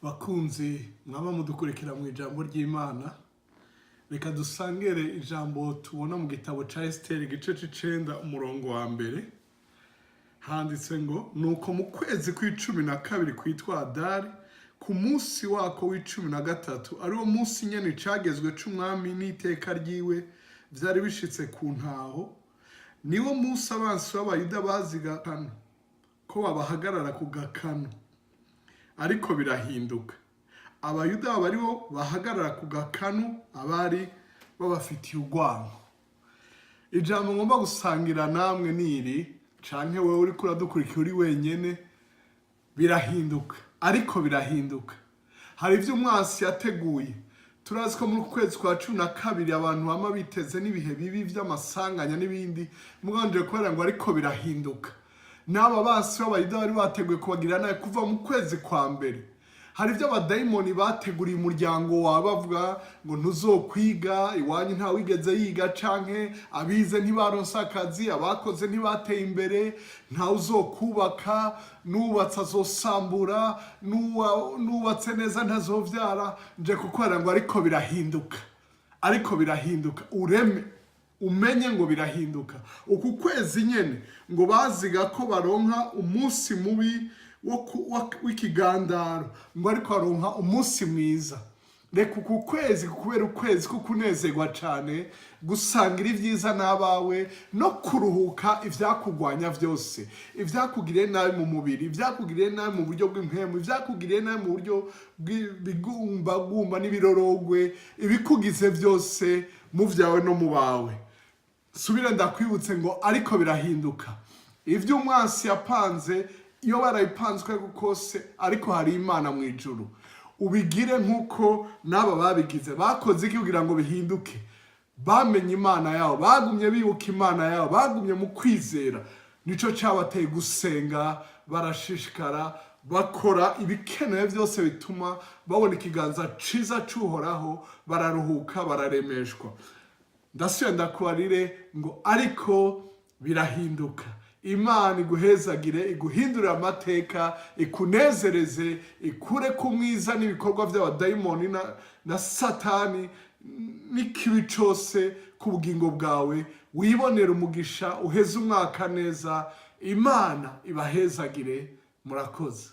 Bakunzi mwaba mudukurikira mu ijambo ry'Imana, reka dusangere ijambo tubona mu gitabo ca Esiteri, igice c'icenda, umurongo wa mbere. Handitse ngo: "Nuko mu kwezi kw'12 kwitwa Adari, ku munsi wako w'13, ariwo munsi nyene icagezwe c'umwami n'iteka ryiwe vyari bishitse ku ntaho, niwo munsi abansi b'Abayuda baziga kano ko babahagarara ku gakanu. Ariko birahinduka, Abayuda baba aribo bahagarara ku gakanu abari babafitiye urwango." Ijambo ngomba gusangira namwe niri, canke wewe uriko uradukurikira uri wenyene: birahinduka, ariko birahinduka. Hari ivyo umwansi yateguye. Turazi ko muri uku kwezi kwa 12 abantu bama biteze n'ibihe bibi vy'amasanganya n'ibindi. Muganje kubera ngo ariko birahinduka, n'aba basi b'Abayuda bari bateguye kubagirira nabi kuva mu kwezi kwa mbere. Hari ibyo abadayimoni bateguriye umuryango wawe, bavuga ngo ntuzokwiga, iwanyu ntawigeze yiga, canke abize ntibaronse akazi, abakoze ntibateye imbere, ntawe uzokubaka, nubatse azosambura, nubatse neza ntazovyara. Nje kukorera ngo ariko birahinduka, ariko birahinduka. Ureme umenye ngo birahinduka. Uku kwezi nyene ngo baziga ko baronka umunsi mubi w'ikigandaro, ngo ariko baronka umunsi mwiza. Reka uku kwezi kubera ukwezi ko kunezerwa cane, gusangira ibyiza n'abawe no kuruhuka ivyakugwanya vyose, ivyakugiriye nabi mu mubiri, ivyakugiriye nabi mu buryo bw'impemu, ivyakugiriye nabi mu buryo bw'ibigumbagumba n'ibirorogwe, ibikugize byose mu vyawe no mu bawe. Subira ndakwibutse ngo ariko birahinduka. Ibyo umwansi yapanze, iyo barabipanze uko ariko kose, ariko hari Imana mu ijuru. Ubigire nk'uko n'aba babigize. Bakoze iki kugira ngo bihinduke? Bamenye Imana yabo, bagumye bibuka Imana yabo, bagumye mu kwizera. Nico cyabateye gusenga, barashishikara, bakora ibikenewe byose bituma babona ikiganza ciza c'Uhoraho, bararuhuka, bararemeshwa. Ndasubiye ndakubarire ngo ariko birahinduka. Imana iguhezagire, iguhindurire amateka, ikunezereze, ikure ku mwiza n'ibikorwa by'abadayimoni na Satani n'ikibi cose ku bugingo bwawe. Wibonere umugisha, uheze umwaka neza. Imana ibahezagire. Murakoze.